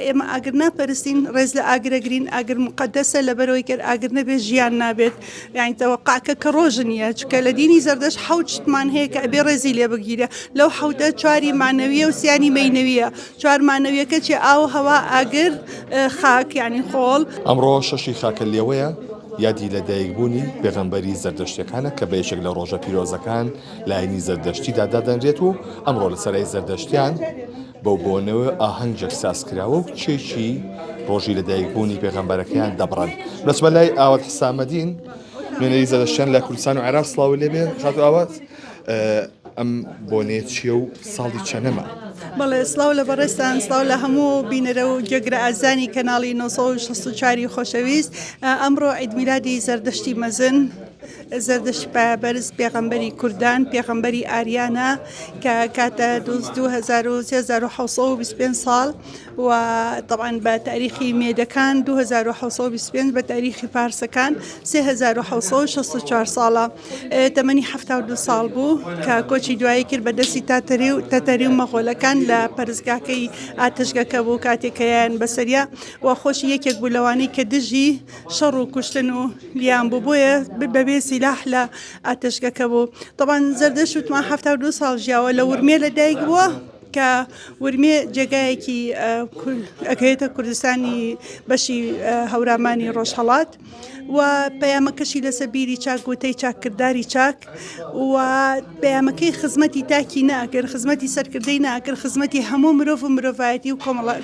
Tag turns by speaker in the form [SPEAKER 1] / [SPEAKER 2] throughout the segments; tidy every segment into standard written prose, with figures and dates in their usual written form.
[SPEAKER 1] ئێمە ئاگر ناپەرستین ڕێز لە ئاگرەگرین ئاگر مقدسە لەبەرەوەی گەر ئاگر نەبێت ژیان نابێت یانی تەوەقعکە کە ڕۆژ نییە چکە لە دینی زەردەشت حەوت شتمان هەیە کە ئەبێ ڕێزی لێ بگیرێ لەو حەوتە چواری مانەویە و سیانی مەینەویە چوار مانەویەکە چی ئاو هەوا ئاگر خاک یانی خۆڵ.
[SPEAKER 2] ئەمڕۆ شەشی خاکەلێوەیە، یادی لەدایکبوونی پێغەمبەری زەردەشتیەکانە کە بە یەکێک لە ڕۆژە پیرۆزەکان لە ئاینی زەردەشتیدا دادەنرێت و ئەمڕۆ لە سەرای زەردەشتیان بەو بۆنەوە ئاهەنگێک سازکراوە و کێکی ڕۆژی لەدایکبوونی پێغەمبەرەکەیان دەبڕن. دەچمە لای ئاوات حسامەدین نوێنەری زەردەشتیان لە کوردستان و عێراق سڵاوی لێبێ خاتوو ئاوات ئەم بۆنەیە چییە و ساڵی چەنەمە؟
[SPEAKER 1] بەڵێ سڵاو لە بەڕێزتان سڵاو لە هەموو بینەرە و گوێگرە ئازانی کەناڵی 964 خۆشەویست ئەمڕۆ عید میلادی زەردەشتی مەزن زەردەشتی پایەبەرز پێغەمبەری کوردان پێغەمبەری ئاریانە کە کاتە 2725 ساڵ و طبعا بە تاریخی مێدەکان 2725 بە تاریخی فارسەکان 3764 ساڵە تەمەنی 72 ساڵ بوو کە کۆچی دوایی کرد بە دەستی تاتەری و تەتەری و مەغۆلەکان لە پەرستگاکەی ئاتەشگەکە بوو کاتێکەیان بەسەریا و خۆشی یەکێک بوو لەوانەی کە دژی شەڕ و کوشتن و لیان بوو بۆیە بەبێ سیلاح لە ئاتەشگەکە بوو تەبان زەردەشت وتمان 72 ساڵ ژیاوە لە ورمێ لە دایک بووە کە ورمێ جێگایەکی ئەکەوێتە کوردستانی بەشی هەورامانی ڕۆژهەڵات و پەیامەکەشی لەسەر بیری چاک وتەی چاک کرداری چاک و پەیامەکەی خزمەتی تاکی ناکرد خزمەتی سەرکردەی ناکرد خزمەتی هەموو مرۆڤ و مرۆڤایەتی و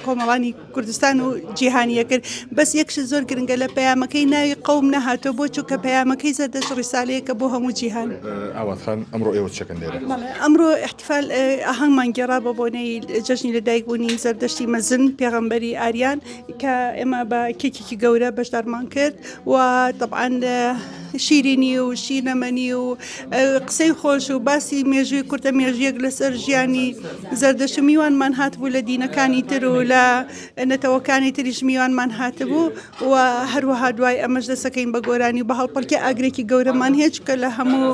[SPEAKER 1] کۆمەڵانی کوردستان و جیهانی ئەکرد بەس یەک شت زۆر گرنگە لە پەیامەکەی ناوی قەوم نەهاتووە بۆ چونکە پەیامەکەی زەردەشت ڕیسالەیەکە بۆ هەموو جیهان.
[SPEAKER 2] ئاوات خان ئەمڕۆ ئێوە چەکەن لێرە؟
[SPEAKER 1] بەڵێ ئەمڕۆ ئیحتیفال ئاهەنگمان گێڕا بە بۆنەی جەژنی لەدایکبوونی زەردەشتی مەزن پێغەمبەری ئاریان کە ئێمە بە کێکێکی گەورە بەشدارمان کرد و تەبعەن شیرینی و شیرەمەنی و قسەی خۆش و باسی مێژووی کورتە مێژوویەک لەسەر ژیانی زەردەشت و میوانمان هاتبوو لە دینەکانی تر و لە نەتەوەکانی تریش میوانمان هاتبوو و هەروەها دوای ئەمەش دەسەکەین بە گۆرانی و بە هەڵپەڕکێ ئاگرێکی گەورەمان هەیە چونکە لە هەموو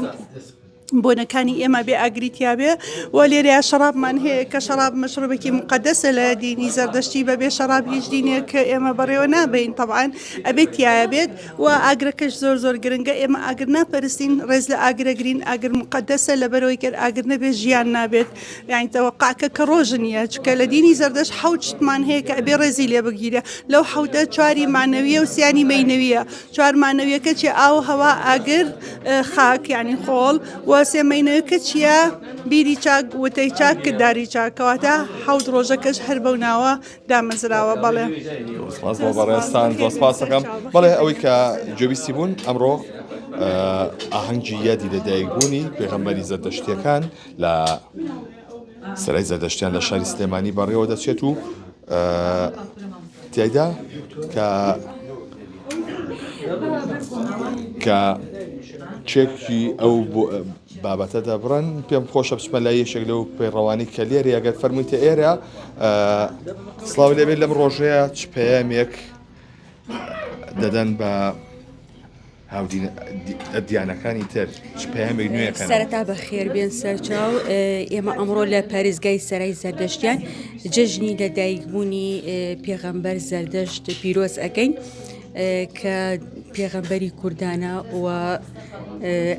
[SPEAKER 1] بۆنەکانی ئێمە بێ ئاگری تیابێ و لێرەیا شەڕابمان هەیە کە شەڕاب مەشروبێکی مقدسە لە دینی زەردەشتی بەبێ شەڕاب هیچ دینێک کە ئێمە بەڕێوە نابین طبعا ئەبێت تایە بێت و ئاگرەکەش زۆر زۆر گرنگە ئێمە ئاگر ناپەرستین ڕێز لە ئاگرەگرین ئاگر مقدسە لەبەرەوەی گەر ئاگر نەبێت ژیان نابێت یانی تەوەقعکە کە ڕۆژ نییە چکە لە دینی زەردەشت حەوت شتمان هەیە کە ئەبێ ڕێزی لێ بگیرێ لەو حەوتە چواری مانەویە و سیانی مەینەویە چوار مانەویەکە چیە ئاو هەوا ئاگر خاک یانی خۆڵ و سێ مەینەویەکە چییە بیری چاک وتەی چاک کرداری چاک کەواتە حەوت ڕۆژەکەش هەر بەو ناوە دامەزراوە بەڵێ.
[SPEAKER 2] سپاس بۆ بەڕێزتان زۆر سپاس دەکەم بەڵێ ئەوەی کە گوێبیستی بوون ئەمڕۆ ئاهەنگی یادی لەدایکبوونی پێغەمبەری زەردەشتیەکان لە سەرای زەردەشتیان لە شاری سلێمانی بەڕێوە دەچێت و تیایدا کە کە چێکی ئەو بابەتە دەبڕن پێم خۆشە بچمە لای یەکێک لەو پەیڕەوانی کە لێرە ئەگەر فەرموویتە ئێرە سڵاو لێبێت لەم ڕۆژەیە چ پەیامێک دەدەن بە هاودیانەکانی تر چ پەیامێک نوێ
[SPEAKER 3] سەرەتا بەخێر بێن سەرچاو ئێمە ئەمڕۆ لە پارێزگای سەرای زەردەشتیان جەژنی لەدایکبوونی پێغەمبەر زەردەشت پیرۆز ئەەکەین. کە پێغەمبەری کوردانە و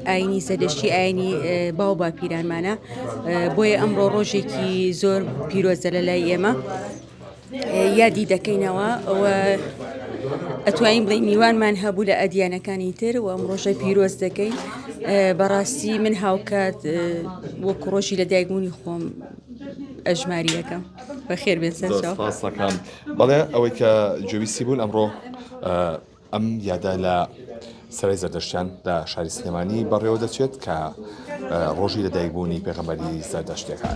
[SPEAKER 3] ئاینی زەردەشتی ئاینی باو باپیرانمانە بۆیە ئەمڕۆ ڕۆژێکی زۆر پیرۆزە لە لای ئێمە یادی دەکەینەوە و ئەتوانین بڵێ میوانمان هەبوو لە ئەدیانەکانی تر و ئەم ڕۆژە پیرۆز دەکەین بەڕاستی من هاوکات وەکو ڕۆژی لە دایکبوونی خۆم ئەژماریەکەم بەخێر بێن سەرچاو.
[SPEAKER 2] بەڵێ ئەوەی کە گوێبیستی بوون ئەمڕۆ ئەم یادە لە سەرای زەردەشتیان لە شاری سلێمانی بەڕێوە دەچێت کە ڕۆژی لەدایکبوونی پێغەمبەری زەردەشتەکان.